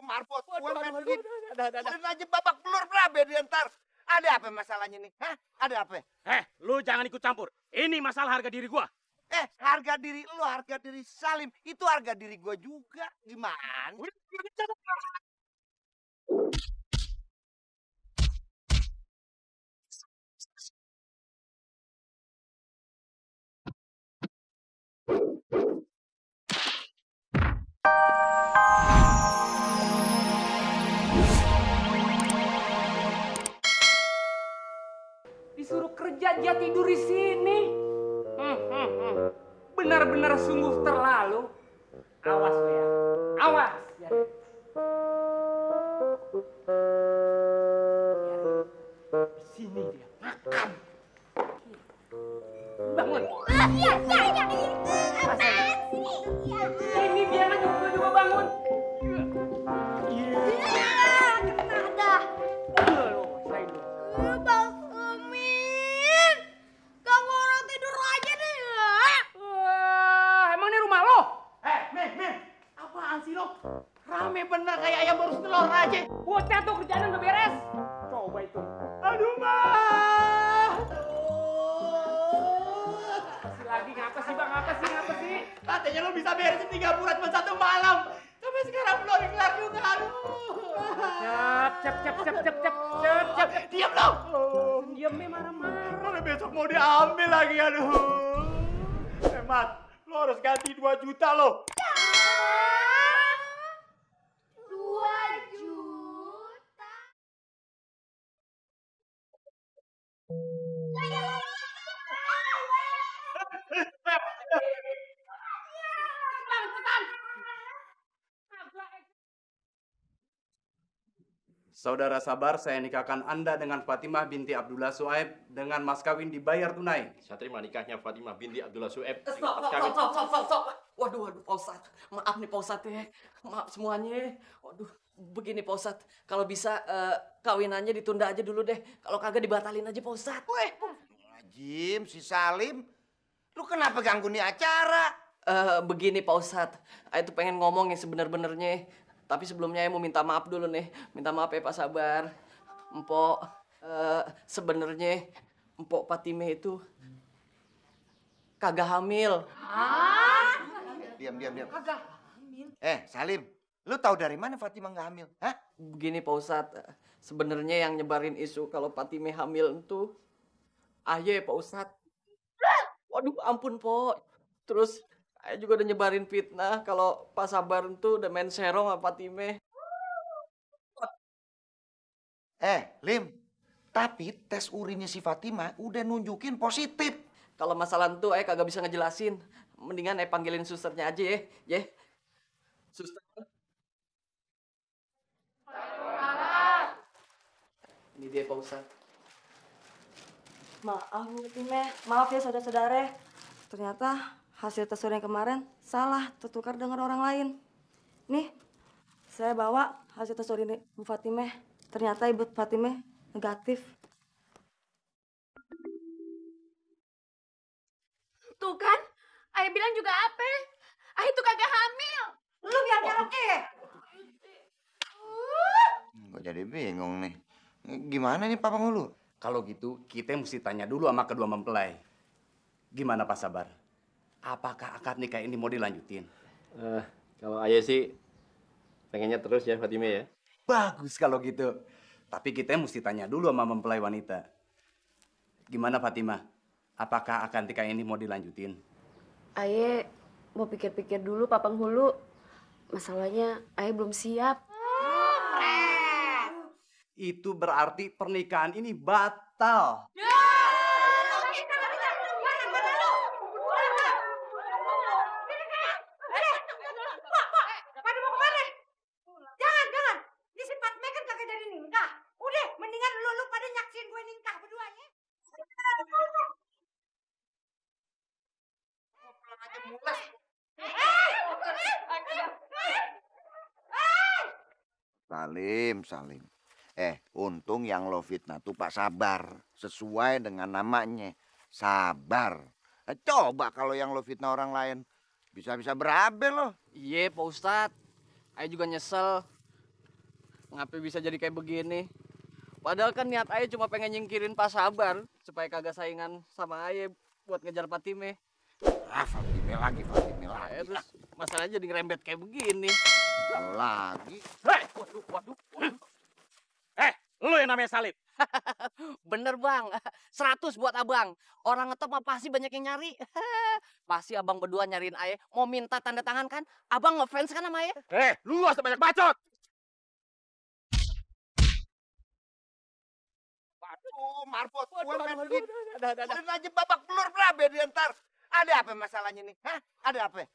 marbot, gue main begini. Udah aja babak belur berabe di antar. Ada apa masalahnya nih? Hah? Ada apa? Lu jangan ikut campur. Ini masalah harga diri gua. Harga diri lu, harga diri Salim. Itu harga diri gue juga. Gimana? Disuruh kerja dia tidur di sini. Benar-benar sungguh terlalu. Awas lu ya, awas. Di sini dia makan. Bangun. Iya. Ini dia kan juga bangun. Kena dah. Bang Amin, ganggu orang tidur aja deh ya. Emang ini rumah lo? Min, apaan sih lo? Rame bener kayak ayam baru telur aja. Bocah tuh kerjaan udah beres. Coba itu. Aduh, Mah. Lagi ngapa sih bang? Ngapa sih? Katanya lo bisa beresin 3 bulan cuma 1 malam. Sampai sekarang belum kelar juga. Aduh. Cep. Diam lo. Diam nih marah-marah. Mana besok mau diambil lagi, aduh. Mat, lo harus ganti 2 juta lo. 2 juta. Saudara Sabar, saya nikahkan Anda dengan Fatimah binti Abdullah Suaib dengan mas kawin dibayar tunai. Saya terima nikahnya Fatimah binti Abdullah Sueb. Stop. Waduh, Pak Ustadz. Maaf nih Pak Ustadz ya. Maaf semuanya. Waduh, begini Pak Ustadz. Kalau bisa kawinannya ditunda aja dulu deh. Kalau kagak dibatalin aja Pak Ustadz. Jim, si Salim. Lu kenapa ganggu nih acara? Begini Pak Ustadz. Saya tuh pengen ngomong yang sebenar-benarnya. Tapi sebelumnya saya mau minta maaf dulu nih. Minta maaf ya Pak Sabar. Empok, sebenarnya Empok Fatimah itu kagak hamil. Diam. Kagak hamil. Salim, lu tahu dari mana Fatimah nggak hamil? Hah? Begini Pak Ustadz, sebenarnya yang nyebarin isu kalau Fatimah hamil itu ayah Pak Ustadz. Waduh, ampun Pok. Terus saya juga udah nyebarin fitnah kalau Pak Sabar itu udah main serong sama Fatimah. Lim, tapi tes urinnya si Fatimah udah nunjukin positif. Kalau masalah itu kagak bisa ngejelasin. Mendingan panggilin susternya aja ya. Suster. Ini dia Pak Ustadz. Maaf Bu Fatimah, maaf ya saudara-saudara. Ternyata hasil tes urin kemarin salah, tertukar dengan orang lain. Nih, saya bawa hasil tes urin Bu Fatimah. Ternyata Ibu Fatimah negatif. Tuh kan, ayah bilang juga apa? Ayah itu kagak hamil. Lu biar nyerok Gue jadi bingung nih. Gimana nih Papa Ngulu? Kalau gitu, kita mesti tanya dulu sama kedua mempelai. Gimana Pak Sabar? Apakah akad nikah ini mau dilanjutin? Kalau ayah sih pengennya terus ya Fatimah ya. Bagus kalau gitu. Tapi kita mesti tanya dulu sama mempelai wanita. Gimana Fatimah? Apakah akad nikah ini mau dilanjutin? Aye mau pikir-pikir dulu Papang Hulu. Masalahnya Aye belum siap. Itu berarti pernikahan ini batal. Salim. Untung yang lo fitnah tuh Pak Sabar. Sesuai dengan namanya. Sabar. Coba kalau yang lo fitnah orang lain. Bisa-bisa berabe lo. Iya Pak Ustadz. Saya juga nyesel. Ngapain bisa jadi kayak begini? Padahal kan niat Aye cuma pengen nyingkirin Pak Sabar supaya kagak saingan sama Aye buat ngejar Fatime. Fatime lagi. Terus masalahnya jadi ngerembet kayak begini. Lagi. Waduh. Lu yang namanya Salib. Bener bang, 100 buat abang. Orang ngetop mah pasti banyak yang nyari. Pasti abang berdua nyariin Aye. Mau minta tanda tangan kan? Abang ngefans kan sama Aye? Lu gak usah banyak bacot. Waduh, marbot. Waduh. Udah aja babak belur berabe di antar. Ada apa masalahnya nih? Hah? Ada apa?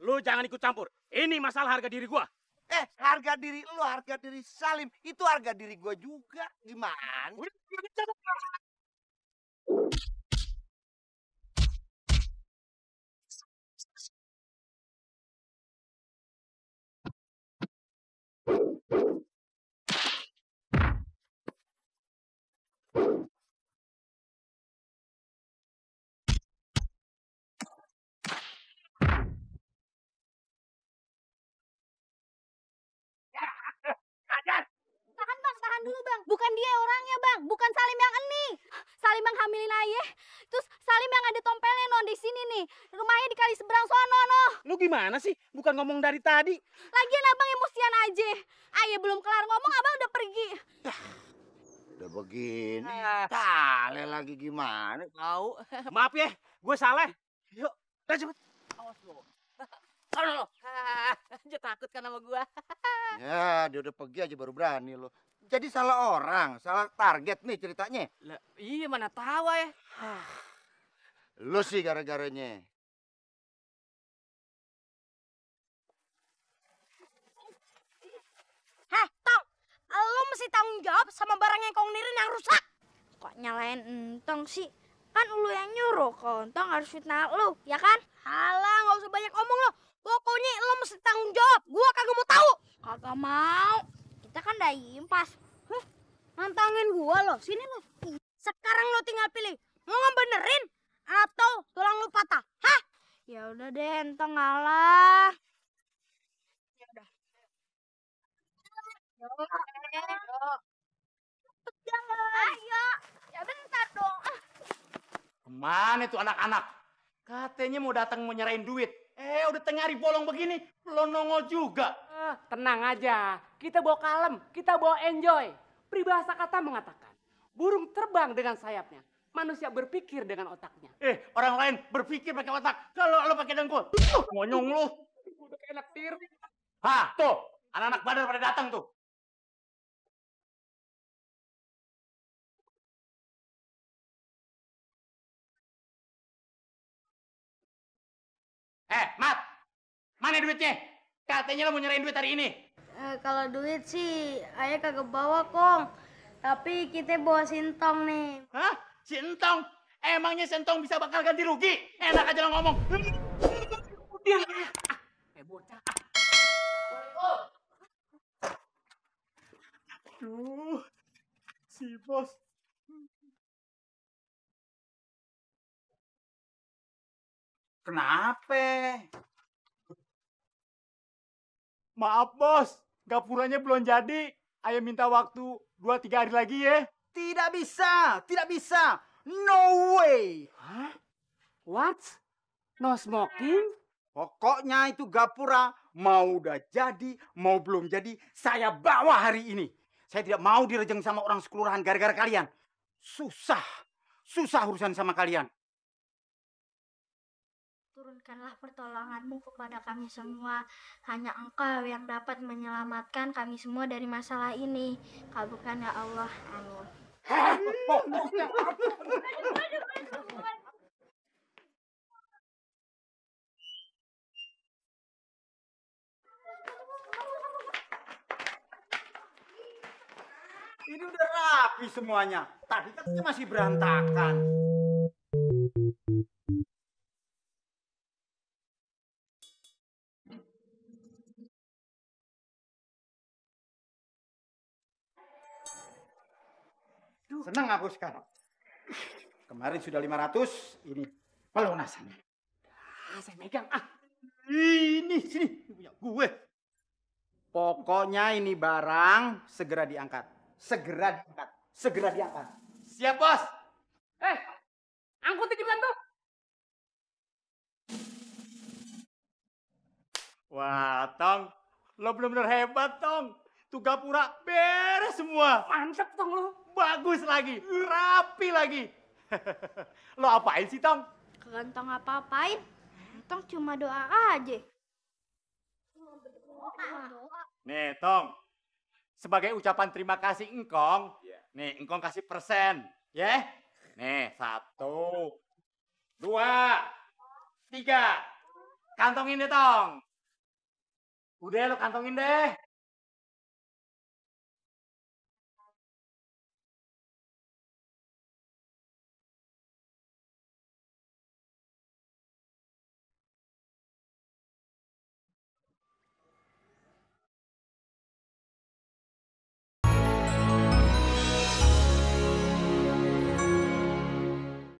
Lu jangan ikut campur. Ini masalah harga diri gua. Harga diri lu, harga diri Salim. Itu harga diri gua juga. Gimana? Tahan dulu bang, bukan dia orangnya bang, bukan Salim yang ini. Salim yang hamilin Ayah, terus Salim yang ada tompelnya non di sini nih, rumahnya di kali seberang sono noh. Lu gimana sih? Bukan ngomong dari tadi. Lagian abang emosian aja. Ayah belum kelar ngomong, abang udah pergi. Udah begini. Tale lagi gimana? Tahu. Maaf ya, gue salah. Yuk, udah cepet. Awas lo. Sono lo. Aja takut kan sama gua. Ya, dia udah pergi aja baru berani lo. Jadi salah orang, salah target nih ceritanya. Lah, iya mana tahu ya. Lu sih gara-garanya. Tong, lo mesti tanggung jawab sama barang yang kau nirin yang rusak. Kok nyalain Entong sih? Kan lu yang nyuruh, Entong harus fitnah lu, ya kan? Halah, nggak usah banyak omong lo. Pokoknya lo mesti tanggung jawab. Gua kagak mau tahu. Kagak mau. Kita kan udah impas. Nantangin gua lo. Sini lo. Sekarang lo tinggal pilih. Mau ngebenerin atau tulang lu patah? Hah? Ya udah deh, Entong ngalah. Ya udah. Ayo. Ya bentar dong. Kemana tuh anak-anak? Katanya mau datang mau nyerahin duit. Udah tengah hari bolong begini, belum nongol juga. Tenang aja, kita bawa kalem, kita bawa enjoy. Peribahasa kata mengatakan, burung terbang dengan sayapnya, manusia berpikir dengan otaknya. Orang lain berpikir pakai otak. Kalau lo pakai dengkul, monyong lu. Udah kayak anak tir. Tuh, anak-anak badar pada datang tuh. Mat, mana duitnya? Katanya lo mau nyerahin duit hari ini. Kalau duit sih, ayah kagak bawa kong. Tapi kita bawa sintong nih. Hah? Si Entong? Emangnya si Entong bisa bakal ganti rugi? Enak aja lo ngomong. Dia bocah. Aduh, si bos. Kenapa? Maaf bos, gapuranya belum jadi. Ayah minta waktu 2-3 hari lagi ya. Tidak bisa. No way. Hah? What? No smoking? Pokoknya itu gapura mau udah jadi, mau belum jadi, saya bawa hari ini. Saya tidak mau direjeng sama orang sekelurahan gara-gara kalian. Susah urusan sama kalian. Turunkanlah pertolonganmu kepada kami semua. Hanya Engkau yang dapat menyelamatkan kami semua dari masalah ini. Kabulkan ya Allah. Amin. Ini udah rapi semuanya. Tadi katanya masih berantakan. Senang aku sekarang. Kemarin sudah 500, ini pelunasannya. Saya megang. Ini sini punya gue. Pokoknya ini barang segera diangkat. Segera diangkat. Segera diangkat. Siap, Bos. Angkutin cepetan tuh. Wah, Tong. Lo bener-bener hebat, Tong. Tuh gapura beres semua. Mantep Tong lu. Bagus lagi. Rapi lagi. Lo apain sih, Tong? Kagantong apa-apain. Entong cuma doa aja. Nih, Tong. Sebagai ucapan terima kasih engkong. Nih, engkong kasih persen. Ya? Nih, 1, 2, 3. Kantongin deh, Tong. Udah, lo kantongin deh.